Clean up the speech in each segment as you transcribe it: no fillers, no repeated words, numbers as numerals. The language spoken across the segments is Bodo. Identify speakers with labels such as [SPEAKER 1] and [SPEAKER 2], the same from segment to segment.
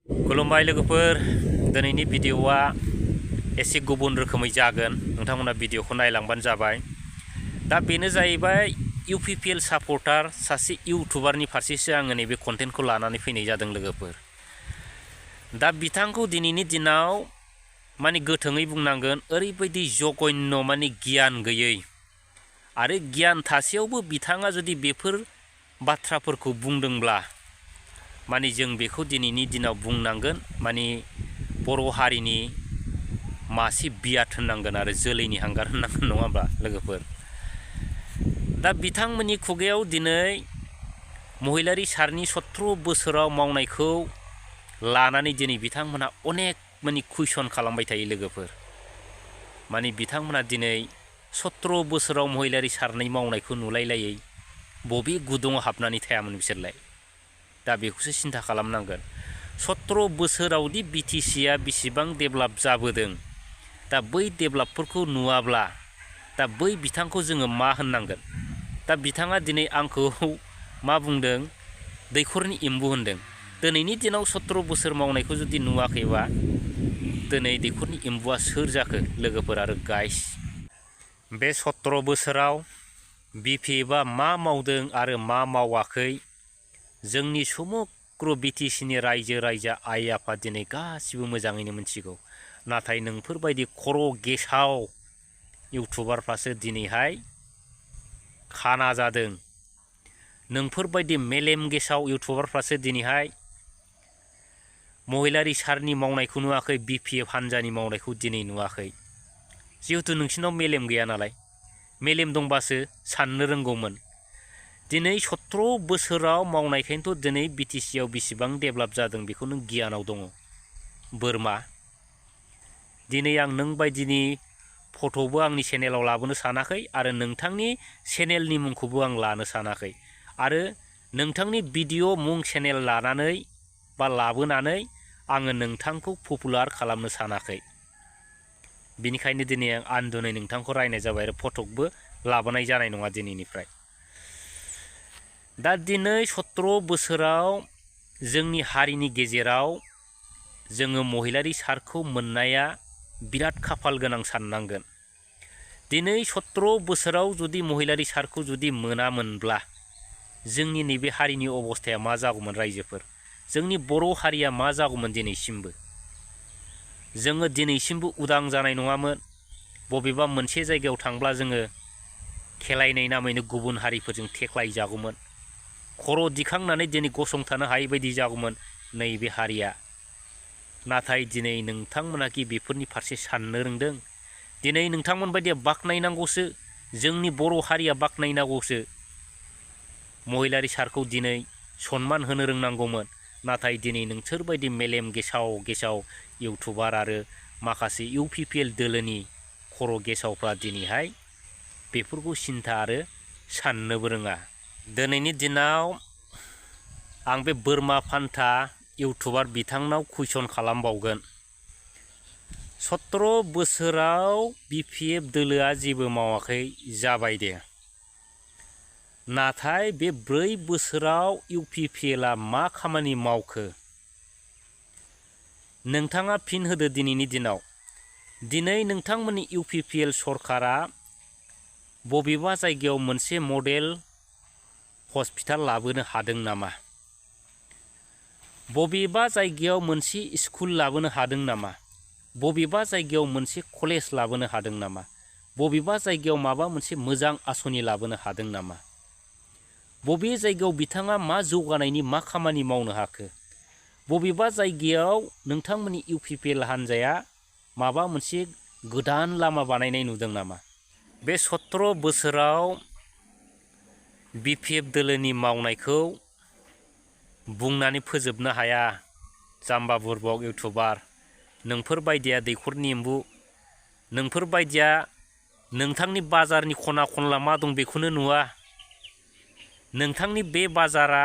[SPEAKER 1] खुलुमबाय लोगोफोर दिनैनि भिडिअआ एसे गुबुन रोखोमै जागोन नोंथांमोना भिडिअखौ नायलांबानो जाबाय। दा बेनो जाहैबाय UPPL सापर्टार सासे इउटुबारनि फारसेसो आङो नैबे कन्टेन्टखौ लानानै फैनाय जादों लोगोफोर। दा बिथांखौ दिनैनि दिनाव माने गोथोङै बुंनांगोन ओरैबायदि जघन्य माने गियान गैयै आरो गियान थासेयावबो बिथाङा जुदि बेफोर बाथ्राफोरखौ बुंदोंब्ला माने जों बेखौ दिनैनि दिनाव बुंनांगोन माने बर' हारिनि मासे बियाद होननांगोन आरो जोलैनि हांगार होननांगोन नङा होमबा लोगोफोर। दा बिथांमोननि खुगायाव दिनै महिलारी सारनि 17 बोसोराव मावनायखौ लानानै दिनै बिथांमोनहा अनेक माने कुइसन खालामबाय थायो लोगोफोर। माने बिथांमोनहा दिनै 17 बोसोराव महिलारी सारनि मावनायखौ नुलायलायै बबे गुदुङाव हाबनानै थायामोन बिसोरलाय। दा बेखौसो सिन्था खालामनांगोन 17 बोसोरावदि BTCआ बेसेबां डेभेलप जाबोदों। दा बै डेभेलपफोरखौ नुवाब्ला दा बै बिथांखौ जोङो मा होननांगोन। दा बिथाङा दिनै आंखौ मा बुंदों दैखरनि एम्बु होनदों। दिनैनि दिनाव 17 बोसोर मावनायखौ जुदि नुवाखैबा दिनै दैखरनि एम्बुआ सोर जाखो लोगोफोर आरो गाइस। बे 17 बोसोराव BPFआ मा मावदों आरो मा मावाखै जोंनि समग्र BTCनि रायजो राजा आइ आफा दिनै गासिबो मोजाङैनो मिथिगौ। नाथाय नोंफोरबायदि खर' गेसाव इउटुबारफ्रासो दिनैहाय खाना जादों। नोंफोरबायदि मेलेम गेसाव इउटुबारफ्रासो दिनैहाय महिलारी सारनि मावनायखौ नुवाखै, BPF हान्जानि मावनायखौ दिनै नुवाखै। जिहेथु नोंसिनाव मेलेम गैया नालाय, मेलेम दंबासो साननो रोंगौमोन। दिनै 17 बोसोराव मावनायखायनोथ' दिनै BTCआव बेसेबां डेभेलप जादों बेखौ नों गियानाव दङ बोरमा। दिनै आं नों बायदिनि फट'बो आंनि चेनेलाव लाबोनो सानाखै आरो नोंथांनि चेनेलनि मुंखौबो आं लानो सानाखै आरो नोंथांनि भिडिअ' मुं चेनेल लानानै बा लाबोनानै आङो नोंथांखौ पपुलार खालामनो सानाखै। बिनिखायनो दिनै आं आन्दोनै नोंथांखौ रायनाय जाबाय आरो फटकबो लाबोनाय जानाय नङा दिनैनिफ्राय। दा दिनै 17 बोसोराव जोंनि हारिनि गेजेराव जोङो महिलारी सारखौ मोननाया बिराद खाफाल गोनां साननांगोन। दिनै 17 बोसोराव जुदि महिलारी सारखौ जुदि मोनामोनब्ला जोंनि नैबे हारिनि अबस्थाया मा जागौमोन रायजोफोर। जोंनि बर' हारिया मा जागौमोन दिनैसिमबो। जोङो दिनैसिमबो उदां जानाय नङामोन। बबेबा मोनसे जायगायाव थांब्ला जोङो खेलायनाय नामैनो गुबुन हारिफोरजों थेख्लाय जागौमोन। खर' दिखांनानै दिनै गसंथानो हायै बायदि जागौमोन नैबे हारिया। नाथाय दिनै नोंथांमोनाखि बेफोरनि फारसे साननो रोंदों। दिनै नोंथांमोन बायदिया बाख्नायनांगौसो, जोंनि बर' हारिया बाख्नायनांगौसो। महिलारी सारखौ दिनै सनमान होनो रोंनांगौमोन। नाथाय दिनै नोंसोरबायदि मेलेम गेसाव गेसाव इउटुबार आरो माखासे UPPL दोलोनि खर' गेसावफ्रा दिनैहाय बेफोरखौ सिन्था आरो साननोबो रोङा। दिनैनि दिनाव आं बे बोरमा फान्था इउटुबार बिथांनाव कुइसन खालामबावगोन। 17 बोसोराव BPF दोलोआ जेबो मावाखै जाबाय दे। नाथाय बे 4 बोसोराव UPPLआ मा खामानि मावखो नोंथाङा फिन होदो दिनैनि दिनाव। दिनै नोंथांमोननि UPPL सरकारा बबेबा जायगायाव मोनसे मडेल हस्पिटाल लाबोनो हादों नामा? बबेबा जायगायाव मोनसे स्कुल लाबोनो हादों नामा? बबेबा जायगायाव मोनसे कलेज लाबोनो हादों नामा? बबेबा जायगायाव माबा मोनसे मोजां आसनि लाबोनो हादों नामा? बबे जायगायाव बिथाङा मा जौगानायनि मा खामानि मावनो हाखो? बबेबा जायगायाव नोंथांमोननि UPPL हान्जाया माबा मोनसे गोदान लामा बानायनाय नुदों नामा? बे 17 बोसोराव BPF दोलोनि मावनायखौ बुंनानै फोजोबनो हाया जाम्बा बुरबक इउटुबार। नोंफोरबायदिया दैखरनि एम्बु। नोंफोरबायदिया नोंथांनि बाजारनि खना खनला मा दं बेखौनो नुवा। नोंथांनि बे बाजारा,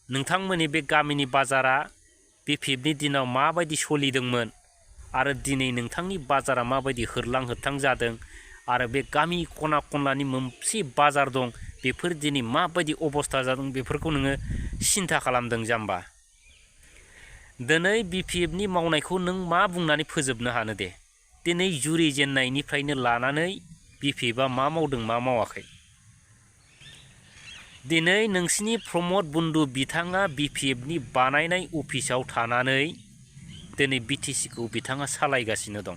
[SPEAKER 1] नोंथांमोननि बे गामिनि बाजारा BPFनि दिनाव माबायदि सोलिदोंमोन आरो दिनै नोंथांनि बाजारा माबायदि होरलां होथां जादों आरो बे गामि खना खनलानि मोनसे बाजार दं बेफोर दिनै माबायदि अबस्था जादों बेफोरखौ नोङो सिन्था खालामदों जाम्बा। दिनै BPFनि मावनायखौ नों मा बुंनानै फोजोबनो हानो दे? दिनै जुरि जेननायनिफ्रायनो लानानै BPFआ मा मावदों मा मावाखै। दिनै नोंसिनि प्रमद बन्धु बिथाङा BPFनि बानायनाय अफिसाव थानानै दिनै BTCखौ बिथाङा सालायगासिनो दं।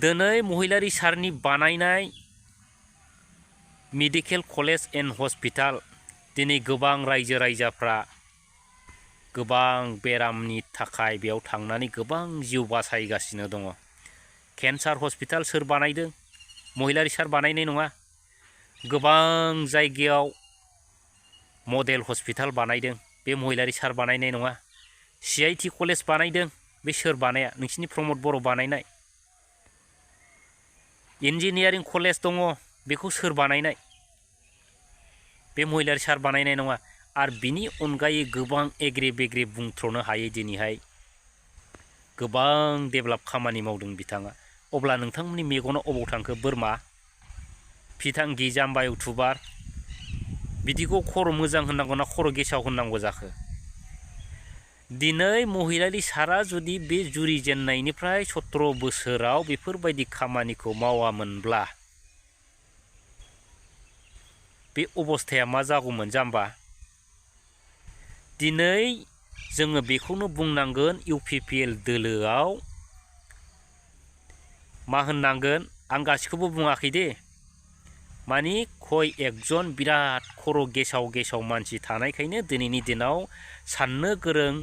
[SPEAKER 1] दिनै महिलारी सारनि बानायनाय मेडिकेल कलेज एन्ड हस्पिटाल दिनै गोबां रायजो राजाफ्रा गोबां बेरामनि थाखाय बेयाव थांनानै गोबां जिउ बासायगासिनो दङ। केन्सार हस्पिटाल सोर बानायदों? महिलारी सार बानायनाय नङा। गोबां जायगायाव मडेल हस्पिटाल बानायदों, बे महिलारी सार बानायनाय नङा। CIT कलेज बानायदों, बे सोर बानाया? नोंसिनि प्रमद बर' बानायनाय। इन्जिनियारिं कलेज दङ, बेखौ सोर बानायनाय? बे महिलारी सार बानायनाय नङा। आरो बिनि अनगायै गोबां एग्रे बेग्रे बुंथ्र'नो हायै दिनैहाय गोबां डेभेलप खामानि मावदों बिथाङा। अब्ला नोंथांमोननि मेगनाव अबाव थांखो? बोरमा, फिथांगि जाम्बा इउटुबार बिदिखौ खर' मोजां होननांगौ ना खर' गेसाव होननांगौ जाखो? दिनै महिलारी सारा जुदि बे जुरिजेननायनिफ्राय 17 बोसोराव बेफोरबायदि खामानिखौ मावामोनब्ला बे अबस्थाया मा जागौमोन जाम्बा? दिनै जोङो बेखौनो बुंनांगोन UPPL दोलोआव मा होननांगोन? आं गासिखौबो बुङाखै दे, मानि खय एकजन बिराद खर' गेसाव गेसाव मानसि थानायखायनो दिनैनि दिनाव साननो गोरों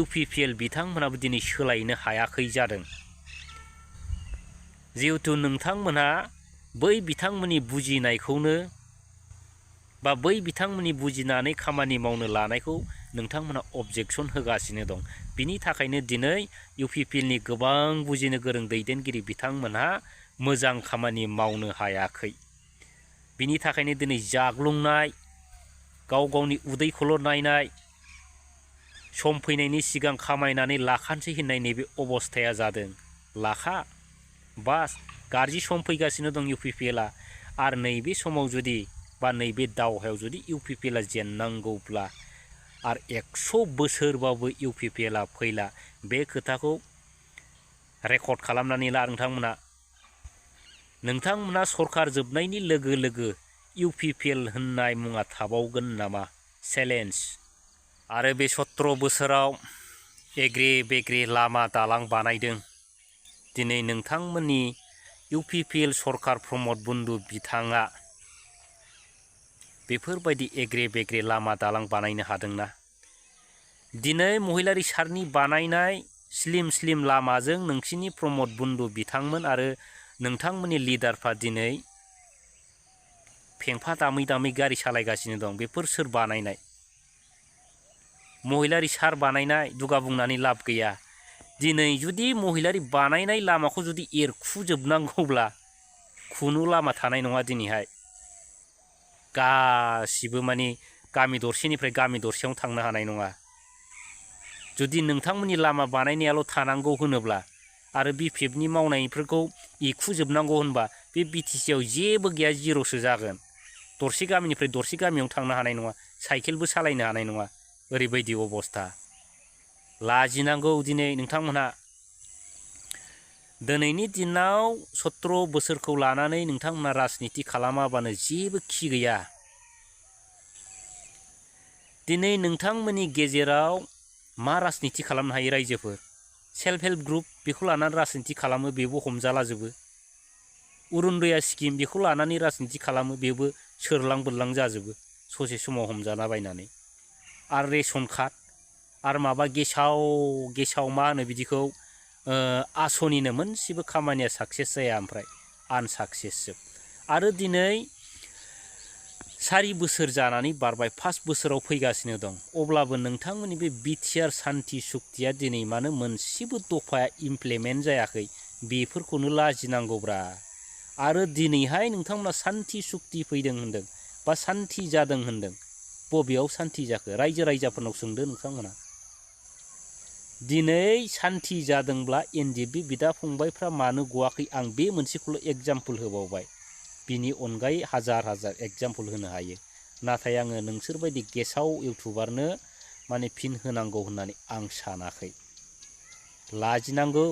[SPEAKER 1] UPPL बिथांमोनाबो दिनै सोलायनो हायाखै जादों। जिहेथु नोंथांमोनहा बै बिथांमोननि बुजिनायखौनो बा बै बिथांमोननि बुजिनानै खामानि मावनो लानायखौ नोंथांमोना अबजेक्सन होगासिनो दं। बिनि थाखायनो दिनै UPPLनि गोबां बुजिनो गोरों दैदेनगिरि बिथांमोनहा मोजां खामानि मावनो हायाखै। बिनि थाखायनो दिनै जाग्लुंनाय, गाव गावनि उदैखौल' नायनाय, सम फैनायनि सिगां खामायनानै लाखानोसै होननाय नैबे अबस्थाया जादों। लाखा बास गाज्रि सम फैगासिनो दं UPPLआ। आरो नैबे समाव जुदि बा नैबे दावहायाव जुदि UPPLआ जेननांगौब्ला आरो 100 बोसोरबाबो UPPLआ फैला। बे खोथाखौ रेकर्ड खालामनानै ला नोंथांमोना। नोंथांमोना सरकार जोबनायनि लोगो लोगो UPPL होननाय मुङा थाबावगोन नामा? चेलेन्ज। आरो बे 17 बोसोराव एग्रे बेग्रे लामा दालां बानायदों। दिनै नोंथांमोननि UPPL सरकार प्रमद बन्धु बिथाङा बेफोरबायदि एग्रे बेग्रे लामा दालां बानायनो हादोंना? दिनै महिलारी सारनि बानायनाय स्लिम स्लिम लामाजों नोंसिनि प्रमद बन्धु बिथांमोन आरो नोंथांमोननि लिडारफ्रा दिनै फेंफा दामै दामै गारि सालायगासिनो दं। बेफोर सोर बानायनाय? महिलारी सार बानायनाय। दुगा बुंनानै लाब गैया। दिनै जुदि महिलारी बानायनाय लामाखौ जुदि एरखुजोबनांगौब्ला खुनु लामा थानाय नङा दिनैहाय। गासिबो माने गामि दरसेनिफ्राय गामि दरसेयावनो थांनो हानाय नङा। जुदि नोंथांमोननि लामा बानायनायाल' थानांगौ होनोब्ला आरो BPFनि मावनायफोरखौ एखुजोबनांगौ होनबा बे BTCआव जेबो गैया, जिर'सो जागोन। दरसे गामिनिफ्राय दरसे गामियावनो थांनो हानाय नङा, साइकेलबो सालायनो हानाय नङा। ओरैबायदि अबस्था। लाजिनांगौ दिनै नोंथांमोनहा। दिनैनि दिनाव 17 बोसोरखौ लानानै नोंथांमोना राजनिति खालामाबानो जेबो खि गैया। दिनै नोंथांमोननि गेजेराव मा राजनिति खालामनो हायो रायजोफोर? सेल्फ हेल्प ग्रुप बेखौ लानानै राजनिति खालामो, बेबो हमजालाजोबो। अरुनदया स्किम बेखौ लानानै राजनिति खालामो, बेबो सोरलां बोरलां जाजोबो ससे समाव हमजाना बायनानै। आरो रेशन कार्ड आरो माबा गेसाव गेसाव मा होनो बिदिखौ आसनिनो मोनसेबो खामानिया साक्सेस जाया, ओमफ्राय आनसाक्सेसजोब। आरो दिनै 4 बोसोर जानानै बारबाय, 5 बोसोराव फैगासिनो दं। अब्लाबो नोंथांमोननि बे बिटिआर सान्ति सुक्तिया दिनै मानो मोनसेबो दफाया इमप्लिमेन्ट जायाखै? बेफोरखौनो लाजिनांगौब्रा। आरो दिनैहाय नोंथांमोना सान्ति सुक्ति फैदों होनदों बा सान्ति जादों होनदों। बबेयाव सान्ति जाखो? रायजो राजाफोरनाव सोंदो नोंथांमोना। दिनै सान्ति जादोंब्ला NDP बिदा फंबायफ्रा मानो गवाखै? आं बे मोनसेखौल' एग्जाम्पल होबावबाय। बिनि अनगायै हाजार हाजार एग्जाम्पल होनो हायो। नाथाय आङो नोंसोरबायदि गेसाव इउटुबारनो माने फिन होनांगौ होननानै आं सानाखै। लाजिनांगौ,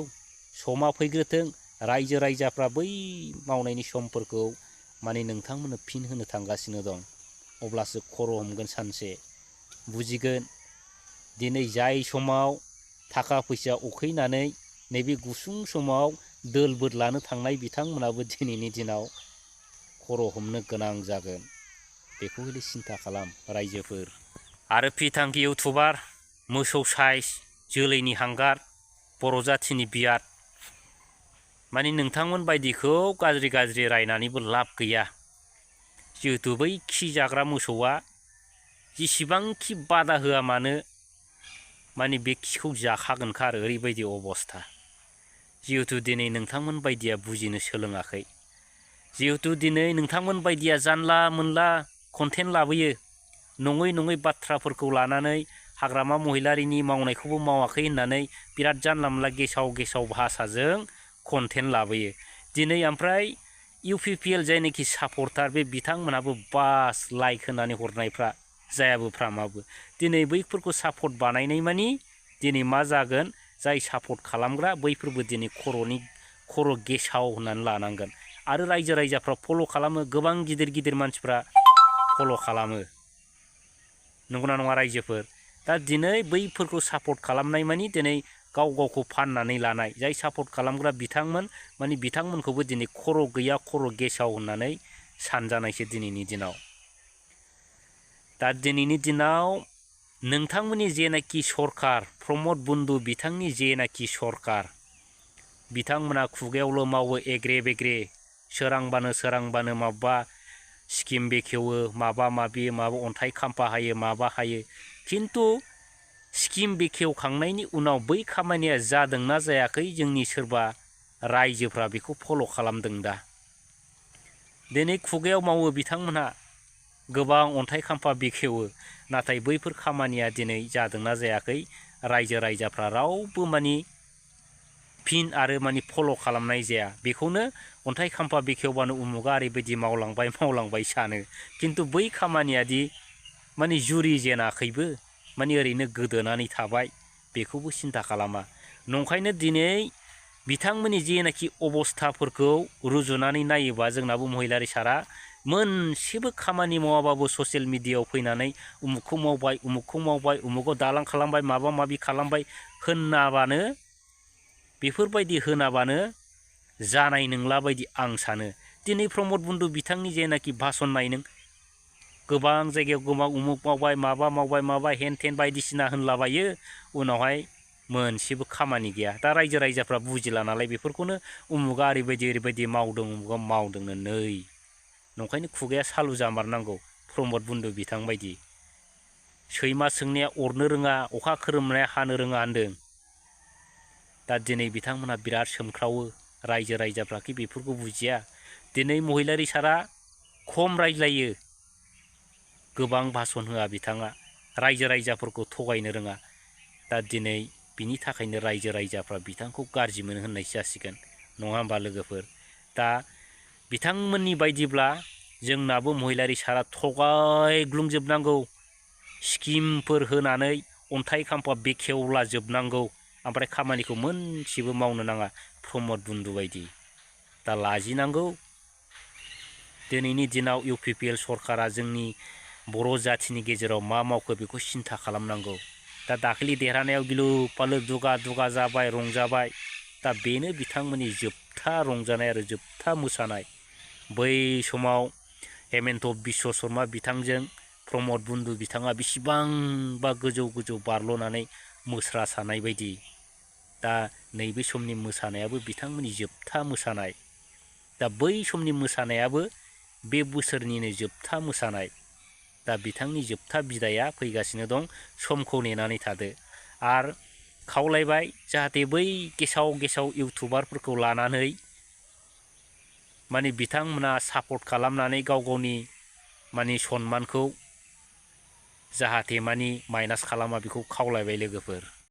[SPEAKER 1] समा फैग्रोथों, रायजो राजाफ्रा बै मावनायनि समफोरखौ माने नोंथांमोननो फिन होनो थांगासिनो दं। अब्लासो खर' हमगोन सानसे, बुजिगोन। दिनै जाय समाव थाखा फैसा उखैनानै नैबे गुसुं समाव दोल बोदलानो थांनाय बिथांमोनाबो दिनैनि दिनाव खर' हमनो गोनां जागोन। बेखौ हले सिन्था खालाम रायजोफोर। आरो फिथांखि इउटुबार मोसौ साइज जोलैनि हांगार बर' जाथिनि बियाद, माने नोंथांमोन बायदिखौ गाज्रि गाज्रि रायनानैबो लाब गैया। जिहेतु बै खि जाग्रा मोसौआ जेसेबांखि बादा होआ मानो माने बे खिखौ जाखागोनखा आरो ओरैबायदि अबस्था। जिहेतु दिनै नोंथांमोन बायदिया बुजिनो सोलोङाखै, जिहेतु दिनै नोंथांमोन बायदिया जानला मोनला कन्टेन्ट लाबोयो, नङै नङै बाथ्राफोरखौ लानानै हाग्रामा महिलारिनि मावनायखौबो मावाखै होननानै बिराद जानला मोनला गेसाव गेसाव भाषाजों कन्टेन्ट लाबोयो। दिनै ओमफ्राय UPPL जायनाखि सापर्टार बे बिथांमोनाबो बास लाइक होनानै हरनायफ्रा जायाबो फ्रामाबो। दिनै बैफोरखौ सापर्ट बानायनाय मानि दिनै मा जागोन, जाय सापर्ट खालामग्रा बैफोरबो दिनै खर' गेसाव होननानै लानांगोन। आरो रायजो राजाफ्रा फल' खालामो, गोबां गिदिर गिदिर मानसिफ्रा फल' खालामो। नंगौना नङा रायजोफोर? दा दिनै बैफोरखौ सापर्ट खालामनाय मानि दिनै गाव गावखौ फाननानै लानाय, जाय सापर्ट खालामग्रा बिथांमोन माने बिथांमोनखौबो दिनै खर' गैया खर' गेसाव होननानै सानजानायसो दिनैनि दिनाव। दा दिनैनि दिनाव नोंथांमोननि जेनाखि सरकार प्रमद बन्दु बिथांनि जेनाखि सरकार, बिथांमोना खुगायावल' मावो एग्रे बेग्रे, सोरांबानो माबा स्किम बेखेवो, माबा अन्थाइ खाम्फा हायो, माबा हायो। खिन्थु स्किम बेखेवखांनायनि उनाव बै खामानिया जादोंना जायाखै जोंनि सोरबा रायजोफ्रा बेखौ फल' खालामदों दा? दिनै खुगायाव मावो बिथांमोनहा, गोबां अन्थाइ खाम्फा बेखेवो, नाथाय बैफोर खामानिया दिनै जादोंना जायाखै रायजो राजाफ्रा रावबो मानि फिन आरो मानि फल' खालामनाय जाया। बेखौनो अन्थाइ खाम्फा बेखेवबानो उमुगा ओरैबायदि मावलांबाय सानो। खिन्थु बै खामानियादि मानि जुरि जेनाखैबो, मानि ओरैनो गोदोनानै थाबाय, बेखौबो सिन्था खालामा। नंखायनो दिनै बिथांमोननि जेनाखि अबस्थाफोरखौ रुजुनानै नायोबा जोंनाबो महिलारि सारा मोनसेबो खामानि मावाबाबो ससियेल मिडियायाव फैनानै उमुगखौ मावबाय, उमुगाव दालां खालामबाय, माबा माबि खालामबाय होनाबानो, बेफोरबायदि होनाबानो जानाय नंला बायदि आं सानो। दिनै प्रमद बन्दु बिथांनि जेनाखि भाषण नाय नों, गोबां जायगायाव गोबां उमुग मावबाय, माबा हेन थेन बायदिसिना होनलाबायो, उनावहाय मोनसेबो खामानि गैया। दा रायजो राजाफ्रा बुजिला नालाय बेफोरखौनो, उमुगा ओरैबायदि मावदों, उमुगा मावदोंनो नै। नंखायनो खुगाया सालु जामारनांगौ प्रमद बन्दु बिथां बायदि। सैमा सोंनाया अरनो रोङा, अखा खोरोमनाया हानो रोङा होनदों। दा दिनै बिथांमोनहा बिराद सोमख्रावो, रायजो राजाफ्राखि बेफोरखौ बुजिया। दिनै महिलारि सारा खम रायज्लायो, गोबां भाषण होआ बिथाङा, रायजो राजाफोरखौ थगायनो रोङा। दा दिनै बिनि थाखायनो रायजो राजाफ्रा बिथांखौ गाज्रि मोनो होननायसो जासिगोन, नङा होमबा लोगोफोर? दा बिथांमोननि बायदिब्ला जोंनाबो महिलारि सारा थगायग्लुंजोबनांगौ, स्किमफोर होनानै अन्थाइ खाम्फा बेखेवला जोबनांगौ, ओमफ्राय खामानिखौ मोनसेबो मावनो नाङा प्रमद बन्दु बायदि। दा लाजिनांगौ। दिनैनि दिनाव UPPL सरकारा जोंनि बर' जाथिनि गेजेराव मा मावखो बेखौ सिन्था खालामनांगौ। दा दाखालि देरहानायाव गिलु फालु दुगा जाबाय, रंजाबाय। दा बेनो बिथांमोननि जोबथा रंजानाय आरो जोबथा मोसानाय। बै समाव हेमन्त बिश्व शर्मा बिथांजों प्रमद बन्दु बिथाङा बेसेबांबा गोजौ बारल'नानै मोसानाय बायदि। दा नैबे समनि मोसानायाबो बिथांमोननि जोबथा मोसानाय। दा बै समनि मोसानायाबो बे बोसोरनिनो जोबथा मोसानाय। दा बिथांनि जोबथा बिदाया फैगासिनो दं, समखौ नेनानै थादो। आरो खावलायबाय जाहाथे बै गेसाव इउटुबारफोरखौ लानानै माने बिथांमोना सापर्ट खालामनानै गाव गावनि माने सन्मानखौ जाहाथे माने माइनास खालामा, बेखौ खावलायबाय लोगोफोर।